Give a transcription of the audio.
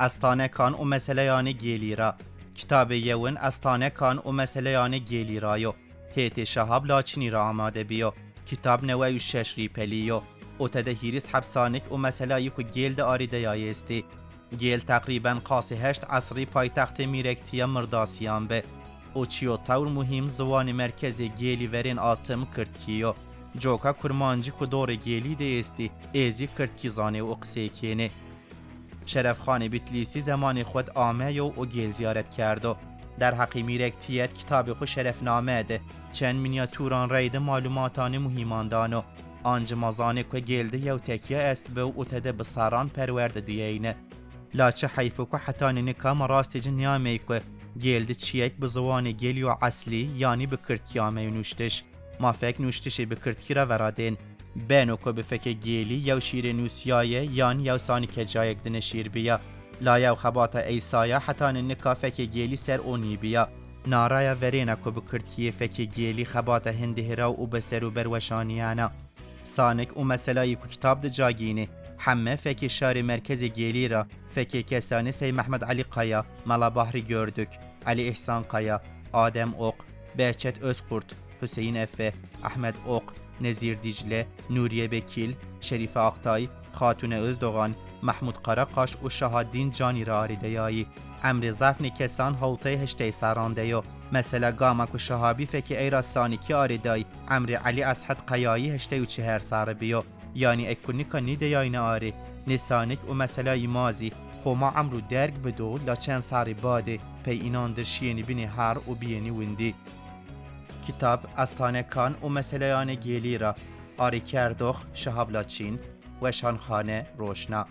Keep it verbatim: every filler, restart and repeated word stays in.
Estanekan û meseleyanê gêlî ra. Kitabê yewin Estanekan û meseleyanê gêlî ra yo. Hêtê Şehab Laçinî ra amade biyo. Kitab newe û şeş rîpelî yo. Û tede hîris heb sanik û meselayî ku gêl di arîdeyayê estî. Gêl teqrîben qasî heşt esrî paytextê mîrektiya Mirdasiyan bi. Û çiyo tewr muhîm ziwanê merkezê gêlî verên atim kirdkî yo. Coka kurmancî ku dorê gêlî de estî, ê zî kirdkî zanê û qisê kênê. Şerefxanê Bitlîsî zemanê xwe di ameyo û gêl ziyaret kerdo. Derheqê mîrektiyet kitabê xwe Şerefname de çend mînyatûran reyde malûmatanê muhîman dano. Ancî ma zanê ku gêl de yew tekiya est bi û tede bi serran perwerde diyeyne. La çi heyf ku hetanî nika ma rastê ci niyamey ku gêl de çiyek bi ziwanê gêlî yo eslî yanî bi kirdkî ameyo nûştiş. Ma fek nûştişê bi kirdkî re veradên. Beno ku bi fekê gêlî yew şîrê nûsiyaye yan yew sanî kecayek dineşîr biya. La yew xebata Eysaya hetanî nika fekê gêlî ser o nîbiya. Naraya verêna ku bi kirdkiyê fekê gêlî xebata hindihira û bi ser û berweşaniyana. Sanik û meselayî ku kitab de cagînê, heme fekê şarê merkezê gêlî ra, fekê kesanê Sey Mehmed Elî Kaya, Mela Bahrî Gördük, Elî Îhsan Kaya, Adem Ok, Behçet Özkurt, Hüseyin Efe, Ehmed Ok, Nezîr Dîcle, Nûriye Bekîl, Şerîfe Aktay, Xatûne Özdogan, Mehmûd Karakaş û Şahadîn Canî re arêdeyayî. Emrê zafnê kesan hewtey heştey serran de yo. Mesela gama ku Şahabî fekê ey ra sanikî arêdayî, emrê Elî Eshed Qeyayî heştey û çihar serre biyo. Yanî ek ku nika nîdeyayne arê, nê sanik û meselayî ma zî, xoma emr û derg bido, la çend serrî badê, pey înan dir şiyênî binê har û biyênî windî. Kitab, Estanekan û meseleyanê gêlî ra. Arêkerdox, Şehab Laçîn, Weşanxane, Roşna.